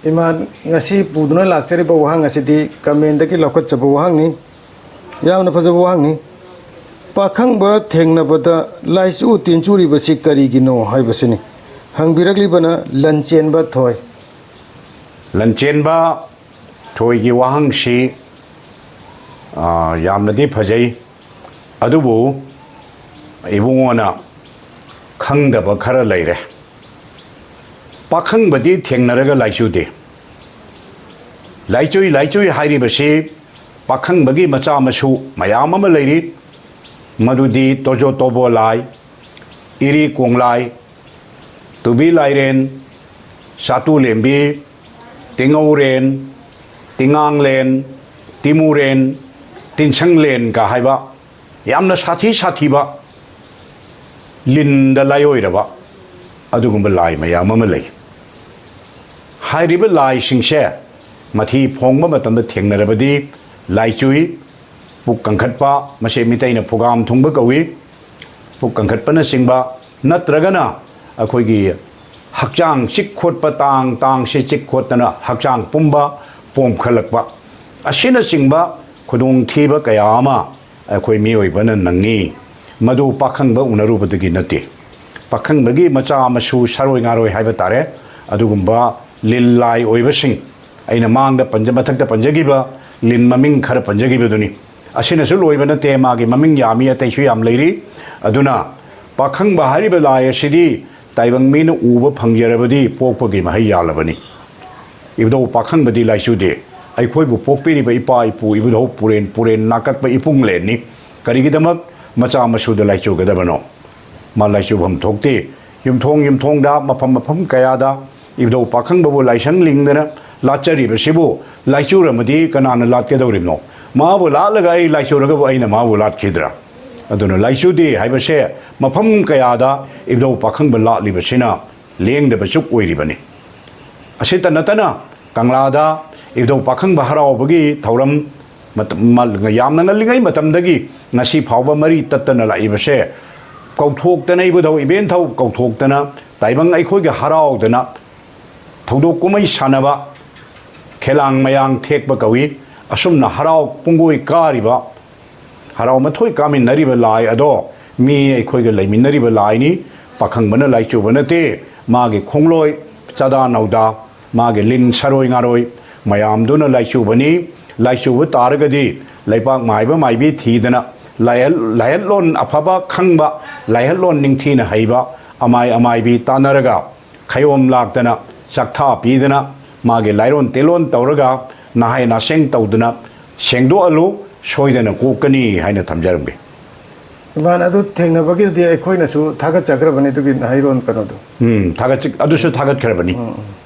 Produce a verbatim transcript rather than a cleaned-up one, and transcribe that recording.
ꯏꯃꯥ, ꯉꯁꯤ ꯄꯨꯗꯨꯅ ꯂꯥꯛꯆꯔꯤꯕ ꯋꯥꯍꯪ ꯑꯁꯤꯗꯤ ꯀꯃꯦꯟꯗꯒꯤ ꯂꯧꯈꯠꯆꯕ ꯋꯥꯍꯪꯅꯤ꯫ ꯌꯥꯝꯅ ꯐꯖꯕ ꯋꯥꯍꯪꯅꯤ꯫ ꯄꯥꯈꯪꯕ ꯊꯦꯡꯅꯕꯗ ꯂꯥꯏꯆꯨ ꯇꯤꯟꯆꯨꯔꯤꯕꯁꯤ ꯀꯔꯤꯒꯤꯅꯣ ꯍꯥꯏꯕꯁꯤꯅꯤ꯫ ꯍꯪꯕꯤꯔꯛꯂꯤꯕꯅ ꯂꯟꯆꯦꯟꯕ ꯊꯣꯏ꯫ ꯂꯟꯆꯦꯟꯕ ꯊꯣꯏꯒꯤ ꯋꯥꯍꯪꯁꯤ, ꯑ, ꯌꯥꯝꯅꯗꯤ ꯐꯖꯩ꯫ ꯑꯗꯨꯕꯨ ꯏꯕꯨꯡꯉꯣꯅ ꯈꯪꯗꯕ ꯈꯔ ꯂꯩꯔꯦ꯫ ꯄꯥꯈꯪꯕꯗꯤ ꯊꯦꯡꯅꯔꯒ ꯂꯥꯏꯆꯨꯗꯦ꯫ ꯂꯥꯏꯆꯨꯏ, ꯂꯥꯏꯆꯨꯏ ꯍꯥꯏꯔꯤꯕꯁꯤ ꯄꯥꯈꯪꯕꯒꯤ ꯃꯆꯥ ꯃꯁꯨ ꯃꯌꯥꯝ ꯑꯃ ꯂꯩꯔꯤ꯫ ꯃꯗꯨꯗꯤ ꯇꯣꯖꯣ ꯇꯣꯕꯣ ꯂꯥꯏ, ꯏꯔꯤ ꯀꯣꯡꯂꯥꯏ, ꯇꯨꯕꯤ ꯂꯥꯏꯔꯦꯟ, ꯆꯥꯇꯨ ꯂꯦꯝꯕꯤ, ꯇꯤꯉꯧꯔꯦꯟ, ꯇꯤꯉꯥꯡꯂꯦꯟ, ꯇꯤꯃꯨꯔꯦꯟ, ꯇꯤꯟꯁꯪꯂꯦꯟꯒ ꯍꯥꯏꯕ ꯌꯥꯝꯅ ꯁꯥꯊꯤ ꯁꯥꯊꯤꯕ, ꯂꯤꯟꯗ ꯂꯥꯏꯑꯣꯏꯔꯕ ꯑꯗꯨꯒꯨꯝꯕ ꯂꯥꯏ ꯃꯌꯥꯝ ꯑꯃ ꯂꯩ꯫ ꯍꯥꯏꯔꯤꯕ ꯂꯥꯏꯁꯤꯡꯁꯦ ꯃꯊꯤ ꯐꯣꯡꯕ ꯃꯇꯝꯗ ꯊꯦꯡꯅꯔꯕꯗꯤ ꯂꯥꯏꯆꯨꯏ, ꯄꯨꯛ ꯀꯟꯈꯠꯄ, ꯃꯁꯤ ꯃꯤꯇꯩꯅ ꯐꯨꯒꯥꯝ ꯊꯨꯡꯕ ꯀꯧꯏ꯫ ꯄꯨꯛ ꯀꯟꯈꯠꯄꯅꯆꯤꯡꯕ, ꯅꯠꯇ꯭ꯔꯒꯅ ꯑꯩꯈꯣꯏꯒꯤ ꯍꯛꯆꯥꯡ ꯆꯤꯛ ꯈꯣꯠꯄ, ꯇꯥꯡ ꯇꯥꯡꯁꯦ ꯆꯤꯛ ꯈꯣꯠꯇꯅ ꯍꯛꯆꯥꯡ ꯄꯨꯝꯕ ꯄꯣꯝꯈꯠꯂꯛꯄ ꯑꯁꯤꯅꯆꯤꯡꯕ ꯈꯨꯗꯣꯡꯊꯤꯕ ꯀꯌꯥ ꯑꯃ ꯑꯩꯈꯣꯏ ꯃꯤꯑꯣꯏꯕꯅ ꯅꯪꯉꯤ꯫ ꯃꯗꯨ ꯄꯥꯈꯪꯕ ꯎꯅꯔꯨꯕꯗꯒꯤ ꯅꯠꯇꯦ꯫ ꯄꯥꯈꯪꯕꯒꯤ ꯃꯆꯥ ꯃꯁꯨ, ꯁꯥꯔꯣꯏ ꯉꯥꯔꯣꯏ ꯍꯥꯏꯕ ꯇꯥꯔꯦ, ꯑꯗꯨꯒꯨꯝꯕ ꯂꯤꯟ ꯂꯥꯏ ꯑꯣꯏꯕꯁꯤꯡ, ꯑꯩꯅ ꯃꯥꯡꯗ ꯄꯟꯖ-, ꯃꯊꯛꯇ ꯄꯟꯖꯈꯤꯕ ꯂꯤꯟ ꯃꯃꯤꯡ ꯈꯔ ꯄꯟꯖꯈꯤꯕꯗꯨꯅꯤ꯫ ꯑꯁꯤꯅꯁꯨ ꯂꯣꯏꯕ ꯅꯠꯇꯦ, ꯃꯥꯒꯤ ꯃꯃꯤꯡ ꯌꯥꯝꯃꯤ, ꯑꯇꯩꯁꯨ ꯌꯥꯝ ꯂꯩꯔꯤ꯫ ꯑꯗꯨꯅ ꯄꯥꯈꯪꯕ ꯍꯥꯏꯔꯤꯕ ꯂꯥꯏ ꯑꯁꯤꯗꯤ ꯇꯥꯏꯕꯪ ꯃꯤꯅ ꯎꯕ ꯐꯪꯖꯔꯕꯗꯤ ꯄꯣꯛꯄꯒꯤ ꯃꯍꯩ ꯌꯥꯜꯂꯕꯅꯤ꯫ ꯏꯕꯨꯙꯧ ꯄꯥꯈꯪꯕꯗꯤ ꯂꯥꯏꯆꯨꯗꯦ꯫ ꯑꯩꯈꯣꯏꯕꯨ ꯄꯣꯛꯄꯤꯔꯤꯕ ꯏꯄꯥ ꯏꯄꯨ ꯏꯕꯨꯙꯧ ꯄꯨꯔꯦꯟ ꯄꯨꯔꯦꯟ ꯅꯥꯀꯛꯄ ꯏꯄꯨꯡꯂꯦꯟꯅꯤ꯫ ꯀꯔꯤꯒꯤꯗꯃꯛ ꯃꯆꯥ ꯃꯁꯨꯗ ꯂꯥꯏꯆꯨꯒꯗꯕꯅꯣ? ꯃꯥ ꯂꯥꯏꯆꯨꯐꯝ ꯊꯣꯛꯇꯦ꯫ ꯌꯨꯝꯊꯣꯡ ꯌꯨꯝꯊꯣꯡꯗ, ꯃꯐꯝ ꯃꯐꯝ ꯀꯌꯥꯗ ꯏꯕꯨꯙꯧ ꯄꯥꯈꯪꯕꯕꯨ ꯂꯥꯏꯁꯪ ꯂꯤꯡꯗꯅ ꯂꯥꯠꯆꯔꯤꯕꯁꯤꯕꯨ ꯂꯥꯏꯆꯨꯔꯝꯃꯗꯤ ꯀꯅꯥꯅ ꯂꯥꯠꯀꯗꯧꯔꯤꯕꯅꯣ? ꯃꯥꯕꯨ ꯂꯥꯠꯂꯒ ꯑꯩ ꯂꯥꯏꯆꯨꯔꯒꯕꯨ ꯑꯩꯅ ꯃꯥꯕꯨ ꯂꯥꯠꯈꯤꯗ꯭ꯔꯥ? ꯑꯗꯨꯅ ꯂꯥꯏꯆꯨꯗꯦ ꯍꯥꯏꯕꯁꯦ ꯃꯐꯝ ꯀꯌꯥꯗ ꯏꯕꯨꯙꯧ ꯄꯥꯈꯪꯕ ꯂꯥꯠꯂꯤꯕꯁꯤꯅ ꯂꯦꯡꯗꯕ ꯆꯨꯛ ꯑꯣꯏꯔꯤꯕꯅꯤ꯫ ꯑꯁꯤꯇ ꯅꯠꯇꯅ ꯀꯪꯂꯥꯗ ꯏꯕꯨꯙꯧ ꯄꯥꯈꯪꯕ ꯍꯔꯥꯎꯕꯒꯤ ꯊꯧꯔꯝ ꯃꯇꯝ, ꯃ-, ꯌꯥꯝꯅ ꯉꯜꯂꯤꯉꯩ ꯃꯇꯝꯗꯒꯤ ꯉꯁꯤ ꯐꯥꯎꯕ ꯃꯔꯤ ꯇꯠꯇꯅ ꯂꯥꯛꯏꯕꯁꯦ, ꯀꯧꯊꯣꯛꯇꯅ ꯏꯕꯨꯙꯧ ꯏꯕꯦꯟꯊꯧ ꯀꯧꯊꯣꯛꯇꯅ ꯇꯥꯏꯕꯪ ꯑꯩꯈꯣꯏꯒꯤ ꯍꯔꯥꯎꯗꯅ ꯊꯧꯗꯣꯛ ꯀꯨꯝꯍꯩ ꯁꯥꯟꯅꯕ, ꯈꯦꯂꯥꯡ ꯃꯌꯥꯡ ꯊꯦꯛꯄ ꯀꯧꯏ꯫ ꯑꯁꯨꯝꯅ ꯍꯔꯥꯎ ꯄꯨꯡꯒꯣꯏ ꯀꯥꯔꯤꯕ, ꯍꯔꯥꯎ ꯃꯊꯣꯏ ꯀꯥꯃꯤꯟꯅꯔꯤꯕ ꯂꯥꯏ ꯑꯗꯣ ꯃꯤ ꯑꯩꯈꯣꯏꯒ ꯂꯩꯃꯤꯟꯅꯔꯤꯕ ꯂꯥꯏꯅꯤ꯫ ꯄꯥꯈꯪꯕꯅ ꯂꯥꯏꯆꯨꯕ ꯅꯠꯇꯦ꯫ ꯃꯥꯒꯤ ꯈꯣꯡꯂꯣꯏ, ꯆꯥꯗꯥ ꯅꯧꯗꯥ, ꯃꯥꯒꯤ ꯂꯤꯟ ꯁꯔꯣꯏ ꯉꯥꯔꯣꯏ ꯃꯌꯥꯝꯗꯨꯅ ꯂꯥꯏꯆꯨꯕꯅꯤ꯫ ꯂꯥꯏꯆꯨꯕ ꯇꯥꯔꯒꯗꯤ ꯂꯩꯄꯥꯛ ꯃꯥꯏꯕ ꯃꯥꯏꯕꯤ ꯊꯤꯗꯅ, ꯂꯥꯏꯍꯜ-, ꯂꯥꯏꯍꯠꯂꯣꯟ ꯑꯐꯕ ꯈꯪꯕ, ꯂꯥꯏꯍꯠꯂꯣꯟ ꯅꯤꯡꯊꯤꯅ ꯍꯩꯕ, ꯑꯃꯥꯏ ꯑꯃꯥꯏꯕꯤ ꯇꯥꯟꯅꯔꯒ ꯈꯌꯣꯝ ꯂꯥꯛꯇꯅ, ꯆꯥꯛꯊꯥ ꯄꯤꯗꯅ, ꯃꯥꯒꯤ ꯂꯥꯏꯔꯣꯟ ꯇꯦꯂꯣꯟ ꯇꯧꯔꯒ, ꯅꯍꯥꯏ ꯅꯥꯁꯦꯡ ꯇꯧꯗꯅ ꯁꯦꯡꯗꯣꯛꯍꯜꯂꯨ, ꯁꯣꯏꯗꯅ ꯀꯣꯛꯀꯅꯤ ꯍꯥꯏꯅ ꯊꯝꯖꯔꯝꯒꯦ꯫ ꯏꯃꯥꯟ, ꯑꯗꯨ ꯊꯦꯡꯅꯕꯒꯤꯗꯤ ꯑꯩꯈꯣꯏꯅꯁꯨ ꯊꯥꯒꯠꯆꯈ꯭ꯔꯕꯅꯤ ꯑꯗꯨꯒꯤ ꯅꯍꯩꯔꯣꯟ ꯀꯩꯅꯣꯗꯣ꯫ ꯎꯝ, ꯊꯥꯒꯠꯆ-, ꯑꯗꯨꯁꯨ ꯊꯥꯒꯠꯈ꯭ꯔꯕꯅꯤ꯫ ꯎꯝ, ꯎꯝ꯫